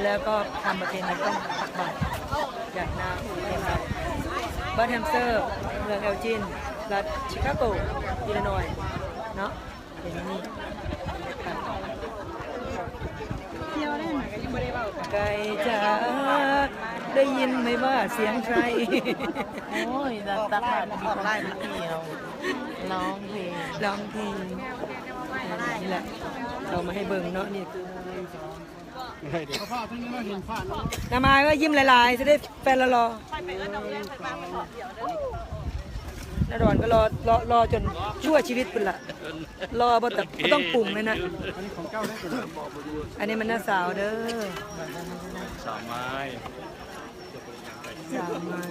ແລ້ວກໍທຳປະເພນີຕ້ອງຕັກບາດຢາດນ້ຳ ວັດແຮມເຊີ ເມືອງແອວຈິນ ລັດຊິຄາໂກ ອີລິນອຍ ເນາະ. ເປັນນີ້ ໄກ່ຈ໋າ ໄດ້ຍິນໄໝວ່າສຽງໃຄ? ໂອ້ຍ ຕັກບາດ ອອກໄລນ໌ ມັນກ່ຽວ ຮ້ອງເພງ ຮ້ອງເພງ. ນີ້ແຫຼະ ເອົາມາໃຫ້ເບິ່ງເນາະ ນີ້ຄື ນ້າມາຍເອີຍ ຍິ້ມຫຼາຍໆ ຊິໄດ້ແຟນຫຼໍ່ໆ. ນ້າດອນກໍຫຼໍ່ ຫຼໍ່ ຫຼໍ່ຈົນຊົ່ວຊີວິດພຸ້ນລະ ຫຼໍ່ບໍ່ຕ້ອງ ບໍ່ຕ້ອງປຸງເລີຍນະ. ອັນນີ້ມັນນ້າສາວເດີ ສາວມາຍ ສາວມາຍ.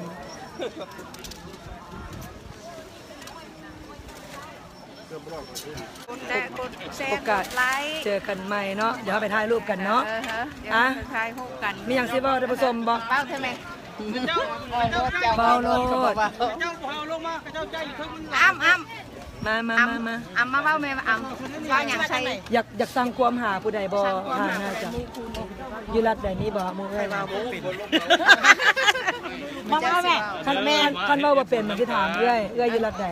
ແຊ ໂອກາດເຈີກັນໃໝ່ເນາະ ດຽວເຮົາໄປຖ່າຍຮູບກັນເນາະ. ເອີ ດຽວ ອ່ະ ໄປຖ່າຍຮູບກັນ. ມີຫຍັງຊິເວົ້າທ່ານຜູ້ຊົມບໍ່? ເວົ້າເທື່ອແມ່ ເວົ້າໂລດ ເຈົ້າບໍ່ເອົາລົງມາ ເຂົາເຈົ້າໃຈຢູ່ເທິງ. ອ້ຳ ອ້ຳ ມາ ມາ ອ້ຳ ມາ ອ້ຳ ມາເວົ້າແມ່ ອ້ຳ ເວົ້າຫຍັງໃສ່? ຢາກ ຢາກສັ່ງຄວາມຫາຜູ້ໃດບໍ່? ທາງໜ້າຈະ ຢູ່ລັດໃດ ມີບໍ່? ໝູ່ເອື້ອຍ ມາເວົ້າແມ່ ຄັນແມ່ນ ຄັນເວົ້າບໍ່ເປັນ ມັນຊິຖາມເອື້ອຍ ເອື້ອຍຢູ່ລັດໃດ?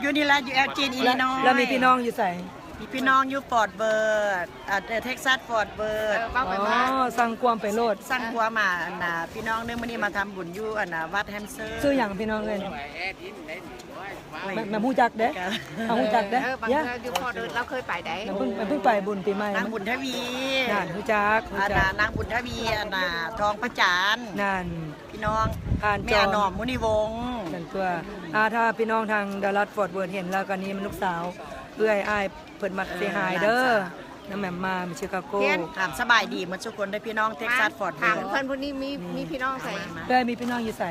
ຢູ່ນີ້ລະ ຢູ່ແອວຈິນ ອີລິນອຍ. ແລ້ວມີພີ່ນ້ອງຢູ່ໃສ? ມີພີ່ນ້ອງຢູ່ຟອດເວີດ ອ່າ ເທັກຊັສ ຟອດເວີດ. ເອີ ເວົ້າໄປມາ ສັ່ງຄວາມໄປໂລດ ສັ່ງຄວາມມາ. ອັນນ່າ ພີ່ນ້ອງເດີ ມື້ນີ້ມາທຳບຸນຢູ່ ອັນນ່າ ວັດແຮມເຊີ. ຊື່ຫຍັງພີ່ນ້ອງເອີຍ? ແມ່ ແມ່ຮູ້ຈັກເດ້ ເຮົາຮູ້ຈັກເດ້. ເອີ ບາງເທື່ອຢູ່ພໍເດີ ລາວເຄີຍໄປໄດ໋ ເພິ່ງ ເພິ່ງໄປບຸນປີໃໝ່. ນາງບຸນທະວີ ນັ້ນ ຮູ້ຈັກ ຮູ້ຈັກ ອັນນ່າ ນາງບຸນທະວີ ອັນນ່າ ທອງພະຈັນ ນັ້ນ ພີ່ນ້ອງ ແມ່ອາໜອມ ມຸນີວົງ ນັ້ນຕົວະ. ອ່າ ຖ້າພີ່ນ້ອງທາງດາລັດ ຟອດເວີດ ເຫັນແລ້ວກໍນີ້ມັນລູກສາວ ເອື້ອຍ ອ້າຍ ເພິ່ນມາເຊຮາຍເດີ ນ້ອງແໝມມາ ຊິຄາໂກ. ອ່າ ສະບາຍດີໝົດທຸກຄົນເດີ ພີ່ນ້ອງເທັກຊັສ ຟອດເວີດ. ຖາມເພິ່ນຜູ້ນີ້ ມີ ມີພີ່ນ້ອງໃສ? ເອື້ອຍ ມີພີ່ນ້ອງຢູ່ໃສ?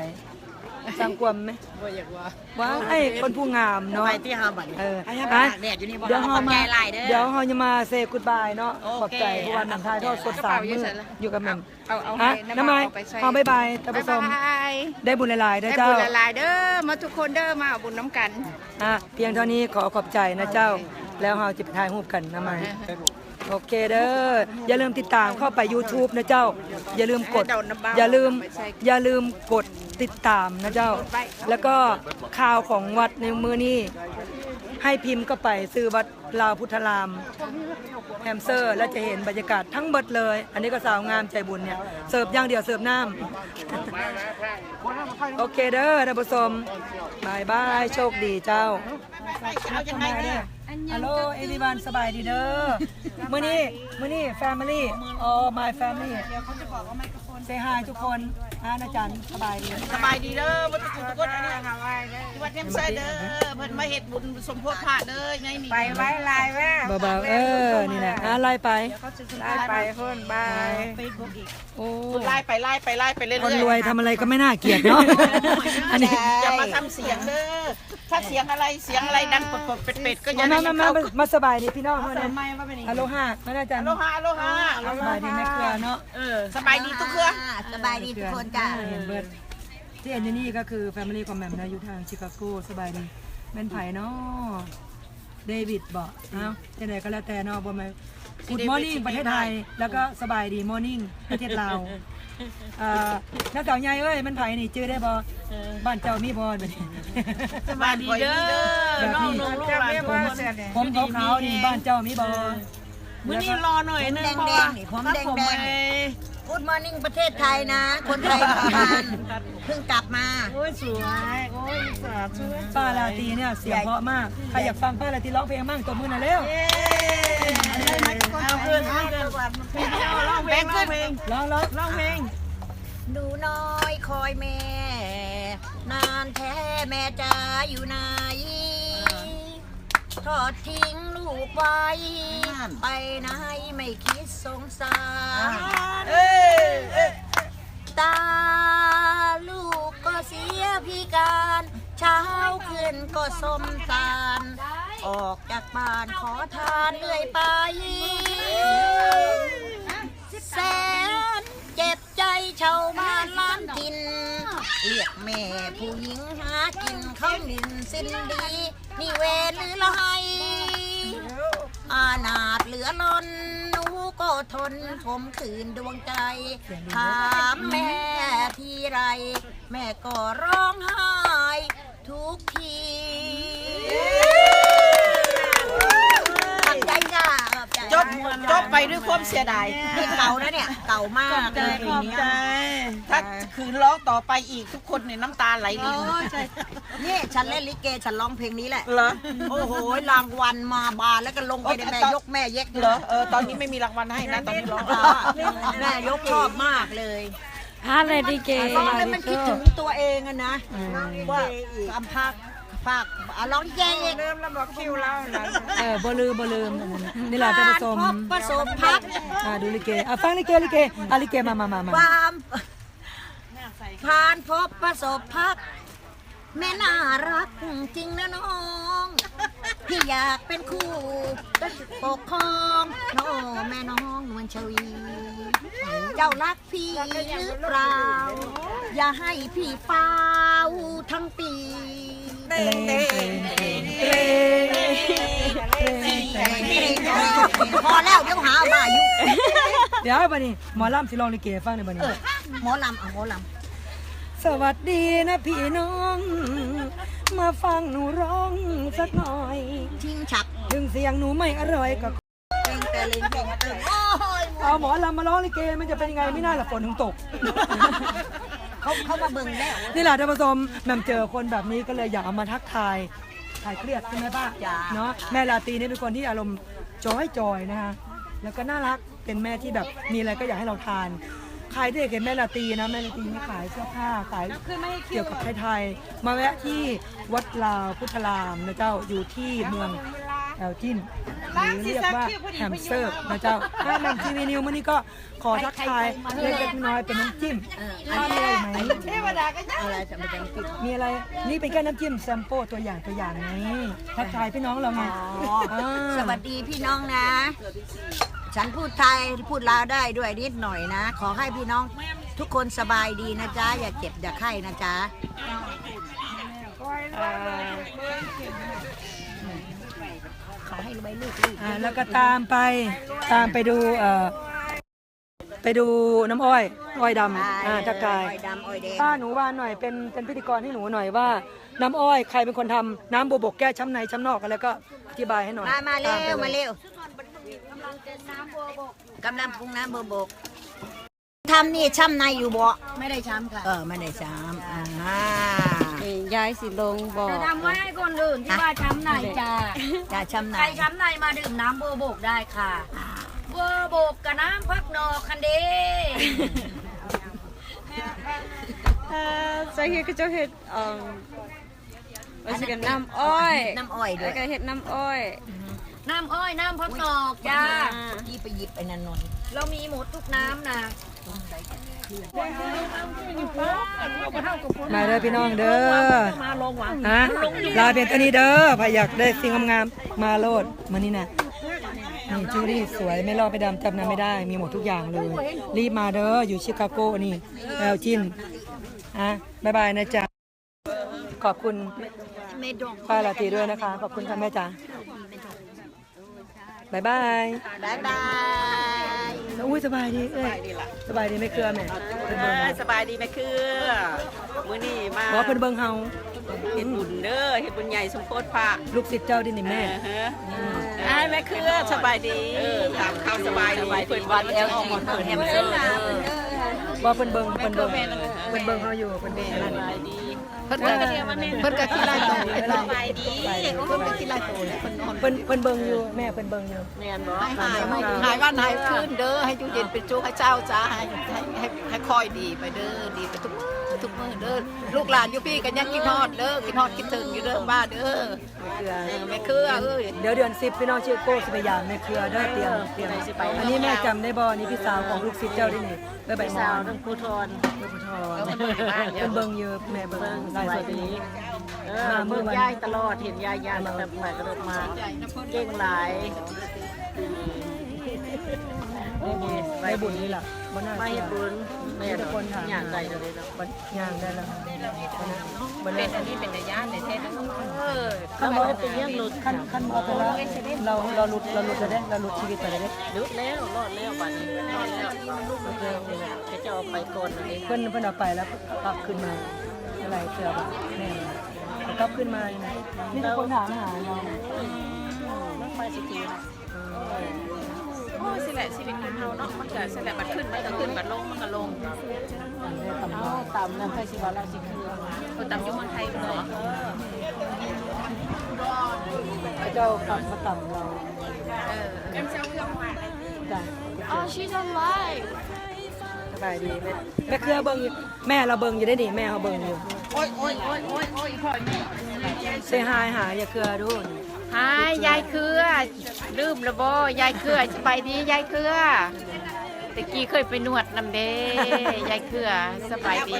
ສ້າງຄວາມແມ? ບໍ່ຢາກວ່າ ວ້າຍ ຄົນຜູ້ງາມເນາະ. ໄປທີ່ເຮົາບັດນີ້ ເອີ ອ່ະ ດຽວເຮົາມາ ດຽວເຮົາຈະມາເຊກຸດບາຍເນາະ. ຂອບໃຈ ເພາະວ່ານາງຖ່າຍທອດສົດສາມມື້ຢູ່ກັບແໝມ. ເອົາ ເອົາໃຫ້ນ້ຳມາຍ ເອົາໄປໃສ່ ເອົາ ບາຍບາຍທ່ານຜູ້ຊົມ. ໄດ້ບຸນຫຼາຍໆ ເດີເຈົ້າ ໄດ້ບຸນຫຼາຍໆ ເດີ ມາທຸກຄົນເດີ ມາເອົາບຸນນຳກັນ. ອ່ະ ພຽງເທົ່ານີ້ ຂໍຂອບໃຈນະເຈົ້າ ແລ້ວເຮົາຈະໄປຖ່າຍຮູບກັນນະມາຍ. ໂອເຄເດີ ຢ່າລືມຕິດຕາມເຂົ້າໄປຢູທູບນະເຈົ້າ ຢ່າລືມກົດ ຢ່າລືມ ຢ່າລືມກົດຕິດຕາມນະເຈົ້າ. ແລ້ວກໍຂ່າວຂອງວັດໃນມື້ນີ້ ໃຫ້ພິມເຂົ້າໄປຊື່ວັດ ລາວພຸດທະລາມ ແຮມເຊີ ແລ້ວຈະເຫັນບັນຍາກາດທັງເບິດເລີຍ. ອັນນີ້ກໍສາວງາມໃຈບຸນເນຍ ເສີບຢ່າງດຽວ ເສີບນ້ຳ. ໂອເຄເດີທ່ານຜູ້ຊົມ ບາຍບາຍ ໂຊກດີເຈົ້າ. ເອົາຈັ່ງໃດເດີ? Hello everyone ສະບາຍດີເດີ. ມື້ນີ້ ມື້ນີ້ family all my family. Say hi ທຸກຄົນ. ອາ ອາຈານ ສະບາຍດີ ສະບາຍດີເດີ ໝົດທຸກຄົນ. ອັນນີ້ທີ່ວັດແຮມເຊີເດີ ເພິ່ນມາເຮັດບຸນສົມໂພດພະເດີ ໃນນີ້ ໄປໄວ້ລາຍແວ່ ເບົາໆ ເອີ ນີ້ນະ ອາ ໄລ່ໄປ ໄລ່ໄປພຸ້ນ ບາຍ. ໂອ້ ໄລ່ໄປ ໄລ່ໄປ ໄລ່ໄປເລື້ອຍໆ. ຄົນລວຍທຳອະໄລກໍໄມ່ໜ້າກຽດເນາະ. ອັນນີ້ ຢ່າມາທຳສຽງເດີ ຖ້າສຽງອະໄລ ສຽງອະໄລດັງເປັດໆ ກໍຢ່າໃຫ້ມັນເຂົ້າ. ມາ ມາ ມາສະບາຍດີພີ່ນ້ອງເຮົາແດ່. ອາໂລຮາ ມາອາຈານ ອາໂລຮາ ອາໂລຮາ ສະບາຍດີແມ່ເຄືອເນາະ. ເອີ ສະບາຍດີທຸກເຄືອ ສະບາຍດີທຸກຄົນຈ້າ. ເຫັນເບິດ ທີ່ເຫັນຢູ່ນີ້ກໍຄື family ຂອງແໝມນະ ຢູ່ທາງຊິຄາໂກ. ສະບາຍດີ ແມ່ນໃຜເນາະ? ເດວິດບໍ? ເອົ້າ ຈັ່ງໃດກໍແລ້ວແຕ່ເນາະ ບໍ່ແມ່ນ Good morning ປະເທດໄທ ແລ້ວກໍສະບາຍດີ Morning ປະເທດລາວ. ເອີ ນ້າສາວໃຫຍ່ເອີຍ ແມ່ນໃຜນີ້ ຈື່ໄດ້ບໍ່? ເອີ ບ້ານເຈົ້າມີບໍ່ບັດນີ້? ສະບາຍດີເດີ ນ້ອງໆ ລູກຫຼານ ຜົມຂາວໆນີ້ ບ້ານເຈົ້າມີບໍ່? ມື້ນີ້ຫຼໍ່ໜ້ອຍໜຶ່ງ ເພາະວ່າຕັດຜົມໃໝ່. ກູດມໍນິ້ງປະເທດໄທນະ ຄົນໄທເມືອງການ ເພິ່ງກັບມາ. ໂອ້ຍ ສວຍ ໂອ້ຍ ສາທຸ. ປ້າລາຕີເນຍ ສຽງເພາະມາກ. ໃຜຢາກຟັງປ້າລາຕີຮ້ອງເພງໝັ້ງ ຕົບມືໜ້ອຍເລັວ. ເອົາຂຶ້ນ ເອົາຂຶ້ນ ຮ້ອງເພງ ຮ້ອງເພງ ຮ້ອງ ຮ້ອງ ຮ້ອງເພງ. ໜູນ້ອຍຄອຍແມ່ ນານແທ້ແມ່ຈາຢູ່ໃນ ທອດຖິ້ມລູກໄວ້ ນັ້ນ ໄປໃນໄມ່ຄິດສົງສານ. ຕາລູກກໍເສຍພິການ ເຊົ້າຂຶ້ນກໍສົມສານ ອອກຈາກບ້ານຂໍທານເລື້ອຍໄປ. ແສນເຈັບໃຈເຊົ່າບ້ານລ້ານຖິ່ນ ລຽກແມ່ຜູ້ຍິງຫາກິນເຂົ້າໜິ້ນສິ້ນດີ ນິເວດຫຼືລະໄຫ ອານາດເຫຼືອລ້ອນ ໜູ ກໍທົນຂົມຂືນດວງໃຈ ຖາມແມ່ທີໄລ ແມ່ກໍຮ້ອງໄຫ້ທຸກທີ. ຂອບໃຈຈ້າ ຂອບໃຈ. ຈົບ ຈົບໄປດ້ວຍຄວາມເສຍດາຍ. ນີ້ເກົ່ານະເນຍ ເກົ່າມາກເລີຍ ຂອບໃຈ ຂອບໃຈ. ຖ້າຄືນຮ້ອງຕໍ່ໄປອີກ ທຸກຄົນນີ້ນ້ຳຕາໄຫຼລິນ. ໂອ້ຍ ໃຊ່ ນີ້ ສັນເຫຼັນລິເກ ສັນຮ້ອງເພງນີ້ແຫຼະ. ເຫຼືອ? ໂອ້ໂຫ ລາງວັນມາບານ ແລ້ວກໍລົງໄປໃນແມ່ຍົກແມ່ເຢັກ. ເຫຼືອ? ເອີ ຕອນນີ້ໄມ່ມີລາງວັນໃຫ້ນະ ຕອນນີ້ຮ້ອງ. ແມ່ຍົກຊອບມາກເລີຍ. ອ່າ ແລະ ດີເຈ ແລ້ວມັນຄິດເຖິງຕົວເອງອະນະ ອືມ ວ່າຄຳພາກ ພາກ ອ່າ ຮ້ອງລິເກອີກ ລືມແລ້ວບໍ່ຄິວລາວນັ້ນ. ເອີ ບໍ່ລືມ ບໍ່ລືມ ນີ້ແຫຼະ ທ່ານຜູ້ຊົມ ພົບປະສົບພັກ ອ່າ ດູລິເກ ອ່າ ຟັງລິເກ ລິເກ ອ່າ ລິເກ ມາ ມາ ມາ ມາ ຄວາມ ຜ່ານພົບປະສົບພັກ ແມ່ໜ້າຮັກຈິງນະນ້ອງ ພີ່ຢາກເປັນຄູ່ປົກຄອງ ເນາະແມ່ນ້ອງນວນຊະວີ ເຈົ້າຮັກພີ່ຫຼືເປົ່າ ຢ່າໃຫ້ພີ່ຟ້າວທັງປີ. ພໍແລ້ວ ດຽວຫາມາຢູ່. ດຽວບັດນີ້ ໝໍລຳຊິຮ້ອງລິເກໃຫ້ຟັງເດີບັດນີ້. ເອີ ໝໍລຳ ເອົາໝໍລຳ. ສະຫວັດດີນະພີ່ນ້ອງ ມາຟັງໜູຮ້ອງສັກໜ່ອຍ ຊິງສັກ ເຖິງສຽງໜູໄມ່ອະຮ່ອຍກໍ ເກັ່ງແຕ່ເຫຼັງເກັ່ງເຕີງ ໂອ້ຍ ເອົາໝໍລຳມາຮ້ອງລິເກ ມັນຈະເປັນຍັງໄງ? ມີໜ້າລະຝົນເພິ່ງຕົກ ເຂົາ ເຂົາມາເບິ່ງແລ້ວ. ນີ້ແຫຼະທ່ານຜູ້ຊົມ ນຳເຈີຄົນແບບນີ້ກໍເລີຍຢາກເອົາມາທັກທາຍ ຄາຍຄຽດ ໃຊ່ໄໝປ້າ? ເນາະ ແມ່ລາຕີນີ້ເປັນຄົນທີ່ອາລົມຈອຍໆ ນະຄະ ແລ້ວກໍໜ້າຮັກ ເປັນແມ່ທີ່ແບບມີອະໄລກໍຢາກໃຫ້ເຮົາທານ. ໃຄທີ່ເຫັນແມ່ລາຕີນະ ແມ່ລາຕີນີ້ຂາຍເສື້ອຜ້າ ຂາຍກ່ຽວກັບໄທໆ ມາແວະທີ່ວັດລາວພຸດທະລາມນະເຈົ້າ ຢູ່ທີ່ເມືອງແອວຈິ້ນ ຫຼື ຮຽກວ່າແຮມສເຕີນະເຈົ້າ. ແມ່ນຳທີ່ວິນິວມື້ນີ້ກໍ ຂໍທັກທາຍເລັກໆນ້ອຍໆ ເປັນນ້ຳຈິ້ມ ເອີ ເທວະດາກໍຍັງ ມີອະໄລ? ນີ້ເປັນແຄ່ນ້ຳຈິ້ມແຊມໂປ້ຕົວຢ່າງ ຕົວຢ່າງນີ້ ທັກທາຍພີ່ນ້ອງເຮົາໄງ. ອໍ ເອີ ສະຫວັດດີພີ່ນ້ອງນະ ສັນພູດໄທ ພູດລາວໄດ້ດ້ວຍນິດໜ້ອຍນະ. ຂໍໃຫ້ພີ່ນ້ອງທຸກຄົນສະບາຍດີນະຈ໊ະ ຢ່າເຈັບຢ່າໄຂ້ນະຈ໊ະ. ອ່າ ຂໍໃຫ້ລວຍລູກໆ ອ່າ ແລ້ວກໍຕາມໄປ ຕາມໄປດູ ເອີ ໄປດູນ້ຳອ້ອຍ ອ້ອຍດຳ ອ່າ ອ່າ ທັກທາຍ ອ້ອຍດຳ ອ້ອຍແດງ. ຖ້າໜູວ່າໜ້ອຍ ເປັນ ເປັນພິທີກອນໃຫ້ໜູໜ້ອຍວ່າ ນ້ຳອ້ອຍໃຄເປັນຄົນທຳນ້ຳບົວບົກແກ້ຊ້ຳໃນຊ້ຳນອກ ແລ້ວກໍອະທິບາຍໃຫ້ໜ້ອຍ. ມາ ມາເລັວ ຕາມໄປເລີຍ ມາເລັວ ກຳລັງປຸງນ້ຳບົວບົກ ທຳນີ້ຊ້ຳໃນຢູ່ບໍ່? ໄມ່ໄດ້ຊ້ຳຄ່ະ. ເອີ ໄມ່ໄດ້ຊ້ຳ. ອ່າ ນີ້ຍາຍຊິລົງບອກ ຈະທຳໄວ້ໃຫ້ຄົນອື່ນທີ່ວ່າຊ້ຳໃນຈ້າ. ຈ້າ ຊ້ຳໃນ ໃຄຊ້ຳໃນມາດື່ມນ້ຳບົວບົກໄດ້ຄ່ະ. ບົວບົກກັບນ້ຳຜັກນອກຫັ້ນເດ້. ເອີ ເຈົ້າເຮັດ ເຂົາເຈົ້າເຮັດ ເອີ ວ່າຊິເປັນນ້ຳອ້ອຍ ນ້ຳອ້ອຍດ້ວຍ ແລ້ວກໍເຮັດນ້ຳອ້ອຍ ນ້ຳອ້ອຍ ນ້ຳຜັກນອກຈ້າ. ອ່າ ກີ້ໄປຫຍິບໄອ້ນັ້ນໜ່ອຍ ເຮົາມີໝົດທຸກນ້ຳນະ. ມາເດີພີ່ນ້ອງເດີ ຮະ ລາພຽງເທົ່ານີ້ເດີ. ໃຜຢາກໄດ້ສິ່ງງາມໆ ມາໂລດ ມື້ນີ້ນະ. ນີ້ ຈູລີສວຍ ແມ່ຫຼໍ່ແມ່ດຳ ຈຳນຳໄມ່ໄດ້ ມີໝົດທຸກຢ່າງເລີຍ. ຣີບມາເດີ ຢູ່ຊິຄາໂກນີ້ ແອວຈິ້ນ. ອ່ະ ບາຍບາຍນະຈ໊ະ. ຂອບຄຸນປ້າລາຕີດ້ວຍນະຄະ. ຂອບຄຸນຄ່ະແມ່ຈ໋າ. ບາຍບາຍ ບາຍບາຍ. ໂອ້ຍ ສະບາຍດີເອື້ອຍ. ສະບາຍດີແມ່ເຄືອແມ່. ເອີ ສະບາຍດີແມ່ເຄືອ. ມື້ນີ້ມາ ເພິ່ນເບິ່ງເຮົາ ເຮັດບຸນເດີ ເຮັດບຸນໃຫຍ່ສົມໂພດພະ ລູກສິດເຈົ້າເດນີ້ແມ່. ເອີ ອ້າຍແມ່ເຄືອ ສະບາຍດີ. ເອີ ຖາມຂ່າວສະບາຍດີ ເພິ່ນວ່າແອວຈິ້ນ ເພິ່ນແຮມເຊີ ວ່າເພິ່ນເບິ່ງ ເພິ່ນເບິ່ງ ເພິ່ນເບິ່ງເຮົາຢູ່ ເພິ່ນເບິ່ງ. ສະບາຍດີ. ເພິ່ນກໍ ເອີ ເພິ່ນກໍຂີ້ໄລ່ໂຕ ສະບາຍດີ ເພິ່ນກໍຂີ້ໄລ່ໂຕແຫຼະ ເພິ່ນນອນ ເພິ່ນ ເພິ່ນເບິ່ງຢູ່ແມ່ ເພິ່ນເບິ່ງຢູ່. ແມ່ນບໍ່? ໃຫ້ ໃຫ້ ໃຫ້ວັນໃຫ້ຄືນເດີ ໃຫ້ຢູ່ເຢັນເປັນສຸກ ໃຫ້ເຈົ້າສາ ໃຫ້ ໃຫ້ ໃຫ້ ໃຫ້ຄ່ອຍດີໄປເດີ ດີໄປທຸກມື້ ທຸກມື້ເດີ. ລູກຫຼານຢູ່ພີ້ກໍຍັງຄິດຮອດເດີ ຄິດຮອດຄິດເຖິງຢູ່ເດີ ມາເດີ. ແມ່ເຄືອ ເອີ ແມ່ເຄືອເອີຍ ດຽວເດືອນສິບ ພີ່ນ້ອງຊິໂກ້ຊິໄປຢາມແມ່ເຄືອເດີ. ຕຽມ ຕຽມ ອັນນີ້ແມ່ຈຳໄດ້ບໍ່? ນີ້ພີ່ສາວຂອງລູກສິດເຈົ້າເດ້ນີ້ ເອື້ອຍໃບໝອນ ພີ່ສາວທາງພູທອນ ພູທອນ. ເອີ ເພິ່ນເບິ່ງຢູ່ ແມ່ເບິ່ງ ເບິ່ງ ໄລຟ໌ສົດຢູ່. ເອີ ມາມື້ວັນ ເບິ່ງຍາຍຕະຫຼອດ ເຫັນຍາຍ ຍາຍແຕ່ໄປກະດົກມາ ເກັ່ງຫຼາຍ. ໄດ້ບຸນນີ້ລະ. ບໍ່ໜ້າເຊື່ອ ມາເຮັດບຸນ ມີແຕ່ຄົນຖາມຫາ ຍ່າງໄດ້ແລ້ວເດ້ເນາະ ຍ່າງໄດ້ແລ້ວ ເປັນອັນນີ້ເປັນຕາຢ້ານແທ້ໆ ເອີ ຄັນບໍ່ເປັນຫຍັງໂລດ ຄັນ ຄັນບໍ່ເປັນລາວ ລາວຫຼຸດ ລາວຫຼຸດແລ້ວເດ້ ລາວຫຼຸດຊີວິດໄປແລ້ວເດ້ ຫຼຸດແລ້ວ ລອດແລ້ວບາດນີ້ ເຂົາເຈົ້າເອົາໄປກ່ອນແລ້ວເດ້ ເພິ່ນ ເພິ່ນເອົາໄປແລ້ວກັບຄືນມາ ຫຼາຍເທື່ອ ແມ່ນ ກັບຄືນມາ ມີແຕ່ຄົນຖາມຫາເນາະ ມັນໄປຊິຕິ ໂອ້ຍ ຊິແຫຼະ ຊີວິດຄົນເຮົາເນາະ ມັນກະຊິແຫຼະ ບັດຂຶ້ນມັນກະຂຶ້ນ ບັດລົງມັນກະລົງ ເອົາຕຳນຳ ໃຜຊິວ່າລາວຊິຄື ເພິ່ນຕຳຢູ່ເມືອງໄທພຸ້ນເນາະ ເຂົາເຈົ້າກັບມາຕຳລາວ ເອີ ຈ້າ Oh, she's alive. ສະບາຍດີແມ່ ແມ່ເຄືອເບິ່ງຢູ່ ແມ່ລາວເບິ່ງຢູ່ເດ້ນີ້ ແມ່ເຮົາເບິ່ງຢູ່ ໂອ້ຍ ໂອ້ຍ ໂອ້ຍ ໂອ້ຍ ໂອ້ຍ ພໍ່ແມ່ Say hi ຫາຍາຍເຄືອດູ Hi ຍາຍເຄືອ ລືມລະບໍ່ ຍາຍເຄືອ ສະບາຍດີຍາຍເຄືອ ແຕ່ກີ້ເຄີຍໄປນວດນຳເດ້ ຍາຍເຄືອ ສະບາຍດີ ບໍ່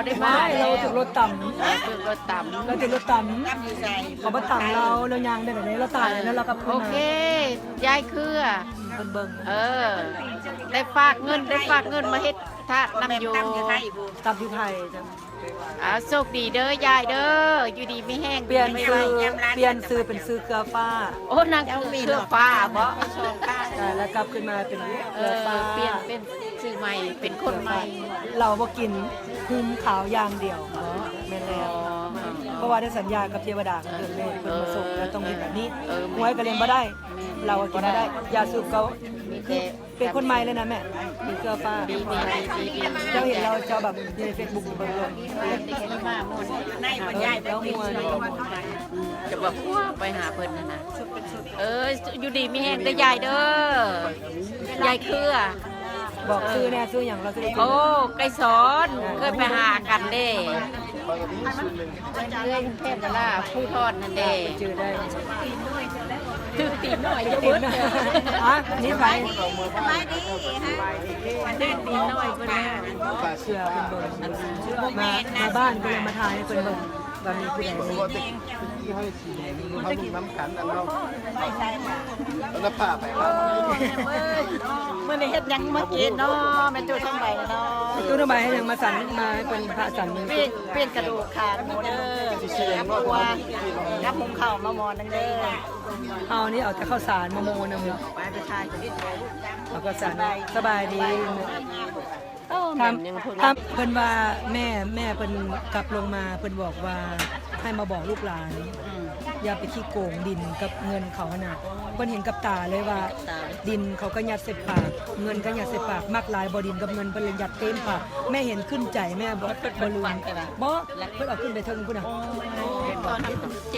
ໄດ້ມາ ລາວຖືກລົດຕຳ ເອີ ຖືກລົດຕຳ ລາວຖືກລົດຕຳ ເຂົາມາຕຳລາວ ລາວຍ່າງໄດ້ແບບນີ້ ລາວຕາຍແລ້ວ ລາວກັບຄືນມາ ໂອເຄ ຍາຍເຄືອ ເພິ່ນເບິ່ງ ເອີ ໄດ້ຝາກເງິນ ໄດ້ຝາກເງິນມາເຮັດທາດນຳຢູ່ ຕຳຢູ່ໄທພຸ້ນ ຕຳຢູ່ໄທ ອ່າ ໂຊກດີເດີຍາຍເດີ ຢູ່ດີມີແຮງ ປ່ຽນຊື່ ປ່ຽນຊື່ເປັນຊື່ເຄືອຟ້າ ໂອ້ ນາງເຄືອຟ້າບໍ ແລ້ວກັບຄືນມາເປັນເຄືອຟ້າ ປ່ຽນເປັນຊື່ໃໝ່ ເປັນຄົນໃໝ່ ເຮົາບໍ່ກິນຮຸ່ມຂາວຢ່າງດຽວ ແມ່ນແລ້ວ ເພາະວ່າໄດ້ສັນຍາກັບເທວະດາ ເພິ່ນມາສົ່ງແລ້ວຕ້ອງເຮັດແບບນີ້ ເອີ ຫວຍກໍຫຼິ້ນບໍ່ໄດ້ ເຫຼົ້າກໍກິນບໍ່ໄດ້ ຢາສູບກໍ ມີແຕ່ ເປັນຄົນໃໝ່ເລີຍນະແມ່ ເປັນເຄືອຟ້າ ເຈົ້າເຫັນລາວ ເຈົ້າແບບຢູ່ໃນເຟສບຸກເບິ່ງໂລດ ເອີ ເຈົ້າມ່ວນ ຈະວ່າຜົວໄປຫາເພິ່ນຫັ້ນນະ ເອີ ຢູ່ດີມີແຮງເດີຍາຍເດີ ຍາຍເຄືອ ບອກຊື່ແດ່ ຊື່ຫຍັງລາວຊື່ໄດ້ ໂອ້ ໄກສອນ ເຄີຍໄປຫາກັນເດ້ ເອື້ອຍເທບລາ ພູທອນຫັ້ນເດ້ ຈື່ໄດ້ ຖືກຕີນໜ້ອຍຢູ່ເບິດ ຮະ ນີ້ໃຜ ສະບາຍດີ ຖືກຕີນໜ້ອຍເບິດແລ້ວ ເຊື່ອເພິ່ນເບິ່ງ ມາ ມາບ້ານເພິ່ນເລີຍມາຖ່າຍໃຫ້ເພິ່ນເບິ່ງ ວ່າມີຜູ້ໃດແດ່ ເຮົາລຸ້ນນຳກັນ ອັນເຮົາ ແລ້ວພາໄປ ເອີ ມື້ນີ້ເຮັດຫຍັງມາກິນເນາະ ແມ່ຕູ້ທອງໃບເນາະ ແມ່ຕູ້ທອງໃບເຮັດຫຍັງມາສັນ ມາໃຫ້ເພິ່ນພະສັນ ປີ້ງ ປີ້ງກະດູກຂາໝູເດີ ກັບຫົວ ກັບຫຸງເຂົ້າມາໝໍ້ໜຶ່ງເດີ ເຮົານີ້ເອົາແຕ່ເຂົ້າສານມາໝູນຳ ໄປ ໄປຖ່າຍຄລິບ ເອົາເຂົ້າສານ ສະບາຍດີ ໂອ້ ຖາມ ແມ່ນຫຍັງເພິ່ນ ຖາມເພິ່ນວ່າ ແມ່ ແມ່ເພິ່ນກັບລົງມາ ເພິ່ນບອກວ່າໃຫ້ມາບອກລູກຫຼານ ອືມ ຢ່າໄປຂີ້ໂກງດິນກັບເງິນເຂົາຫັ້ນນະ ເພິ່ນເຫັນກັບຕາເລີຍວ່າ ກັບຕາເລີຍ ດິນເຂົາກໍຍັດໃສ່ປາກ ເງິນກໍຍັດໃສ່ປາກ ມັກຫຼາຍບໍ່ດິນກັບເງິນ ເພິ່ນເລີຍຍັດເຕັມປາກ ແມ່ເຫັນຂຶ້ນໃຈ ແມ່ບໍ່ ບໍ່ລືມ ບໍ່ ເພິ່ນເອົາຂຶ້ນໄປເທິງພຸ້ນນະ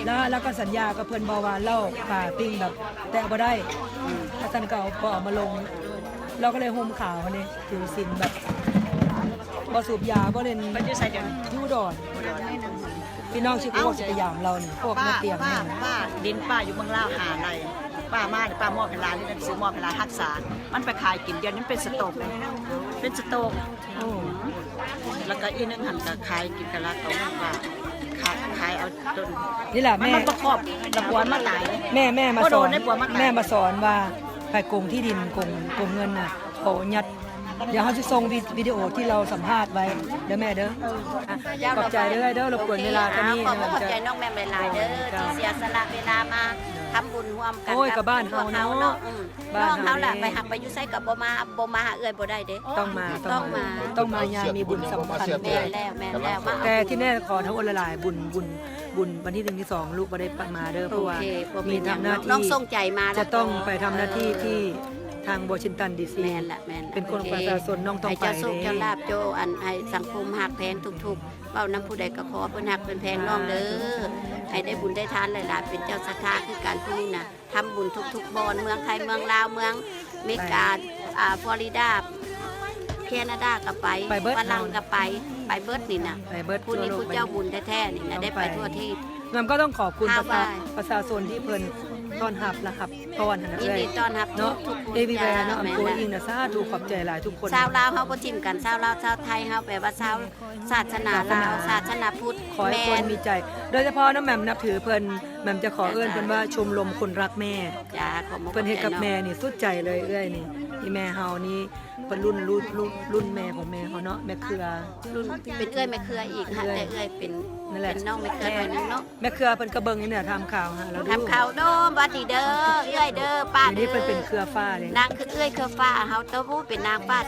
ແລ້ວ ແລ້ວກໍສັນຍາກັບເພິ່ນບໍ່ວ່າ ເຫຼົ້າປາປີ້ງແບບແຕະບໍ່ໄດ້ ອືມ ວ່າຊັ້ນ ກໍເອົາ ບໍ່ເອົາມາລົງ ລາວກໍເລີຍຫົ່ມຂາວຫັ້ນເດ້ ຖືສິນແບບ ບໍ່ສູບຢາ ບໍ່ຫຼິ້ນ ເພິ່ນຢູ່ໃສດຽວນີ້? ຢູ່ອຸດອນ ພີ່ນ້ອງຊິ ພວກຊິໄປຢາມລາວນີ້ ພວກມາຕຽມ ປ້າ ປ້າ ດິນປ້າຢູ່ເມືອງລາວຫ້າໄຮ່ ປ້າມານີ້ ປ້າມອບໃຫ້ຫຼານ ຊື້ມອບໃຫ້ຫຼານຮັກສາ ມັນໄປຂາຍກິນ ດຽວນີ້ເປັນສະໂຕກເດ້ ເປັນສະໂຕກ ໂອ້ ແລ້ວກໍອີກໜຶ່ງຫັ້ນກໍຂາຍກິນກະລະ ເອົາເງິນປ້າ ຂາຍ ຂາຍເອົາຕົນ ນີ້ແຫຼະ ມັນ ແມ່ ມັນບໍ່ຄອບ ລະບວນມາຕາຍ ແມ່ ແມ່ມາສອນ ແມ່ມາສອນວ່າ ໃຜໂກງທີ່ດິນ ໂກງ ໂກງເງິນນະ ເຂົາຍັດ ດຽວເຮົາຊິສົ່ງວິ ວິດີໂອທີ່ລາວສຳພາດໄວ້ເດີແມ່ເດີ ຂອບໃຈເດີ ເດີ ລົບກວນເວລາເທົ່ານີ້ ຂອບໃຈນ້ອງແໝ່ມຫຼາຍໆເດີ ທີ່ເສຍສະຫຼະເວລາມາທຳບຸນຮ່ວມກັນ ໂອ້ຍ ກັບບ້ານເຮົາເນາະ ອືມ ນ້ອງເຮົາລະໄປຫາ ໄປຢູ່ໃສກໍບໍ່ມາ ບໍ່ມາຫາເອື້ອຍບໍ່ໄດ້ເດ້ ຕ້ອງມາ ຕ້ອງມາ ຕ້ອງມາຍາມມີບຸນສຳຄັນ ແມ່ນແລ້ວ ແມ່ນແລ້ວ ແຕ່ທີ່ແນ່ຂໍໂທດຫຼາຍໆ ບຸນ ບຸນ ບຸນວັນທີໜຶ່ງ ທີສອງ ລູກບໍ່ໄດ້ມາເດີ ເພາະວ່າມີທຳໜ້າທີ່ ຈະຕ້ອງໄປທຳໜ້າທີ່ທີ່ທາງວໍຊິງຕັນ ດີຊີ ແມ່ນລະ ແມ່ນລະ ເປັນຄົນຂອງປະຊາຊົນ ນ້ອງຕ້ອງໄປເດ້ ໃຫ້ເຈົ້າໂຊກເຈົ້າລາບ ເຈົ້າ ອັນ ໃຫ້ສັງຄົມຮັກແພງທຸກໆ ເວົ້ານຳຜູ້ໃດກໍຂໍເພິ່ນຮັກເພິ່ນແພງນ້ອງເດີ ໃຫ້ໄດ້ບຸນໄດ້ທານຫຼາຍໆ ເປັນເຈົ້າສັດທາຄືກັນ ຜູ້ນີ້ນະ ທຳບຸນທຸກໆບ່ອນ ເມືອງໄທ ເມືອງລາວ ເມືອງເມກາ ອ່າ ຟລໍຣິດາ ແຄນາດາກໍໄປ ໄປເບິດ ຝຣັ່ງກໍໄປ ໄປເບິດນີ້ນະ ໄປເບິດ ຜູ້ນີ້ຜູ້ເຈົ້າບຸນແທ້ໆນີ້ນະ ໄດ້ໄປທົ່ວທີ່ ແລ້ວກໍຕ້ອງຂອບຄຸນປະຊາ ປະຊາຊົນທີ່ເພິ່ນຕ້ອນຮັບ ແລະ ຮັບຕ້ອນຫັ້ນນະ ຍິນດີຕ້ອນຮັບເນາະ ທຸກໆຄົນ ເອວີແວເນາະ ແມ່ນລະ ອຳໂກອິງນະ ສາທຸ ຂອບໃຈຫຼາຍທຸກຄົນ ຊາວລາວເຮົາບໍ່ຖິ້ມກັນ ຊາວລາວຊາວໄທເຮົາ ແປວ່າຊາວ ສາສະໜາລາວ ສາສະໜາພຸດ ຂໍໃຫ້ຄົນມີໃຈ ໂດຍສະເພາະນ້ອງແໝ່ມນັບຖືເພິ່ນ ແໝ່ມຈະຂໍເອີ້ນເພິ່ນວ່າ ຊົມລົມຄົນຮັກແມ່ ເພິ່ນເຮັດກັບແມ່ນີ້ສຸດໃຈເລີຍ ເອື້ອຍນີ້ ອີ່ແມ່ເຮົານີ້ເພິ່ນລຸ້ນ ລຸ້ນ ລຸ້ນ ລຸ້ນແມ່ຂອງແມ່ເຮົາເນາະ ແມ່ເຄືອ ລຸ້ນ ເປັນເອື້ອຍແມ່ເຄືອອີກ ຫາກແຕ່ເອື້ອຍເປັນ ນັ້ນແຫຼະ ເປັນນ້ອງແມ່ເຄືອໜ້ອຍໜຶ່ງເນາະ. ແມ່ເຄືອເພິ່ນກໍເບິ່ງຢູ່ເໜືອຖ້ຳຂາວຫາລາວ ຖ້ຳຂາວໂດມ ຫວັດດີເດີ ເອື້ອຍເດີ ປ້າເດີ ດຽວນີ້ເພິ່ນເປັນເຄືອຟ້າເດ້ ນາງຄືເອື້ອຍເຄືອຟ້າເຮົາ ໂຕ ເປັນນາງຟ້າ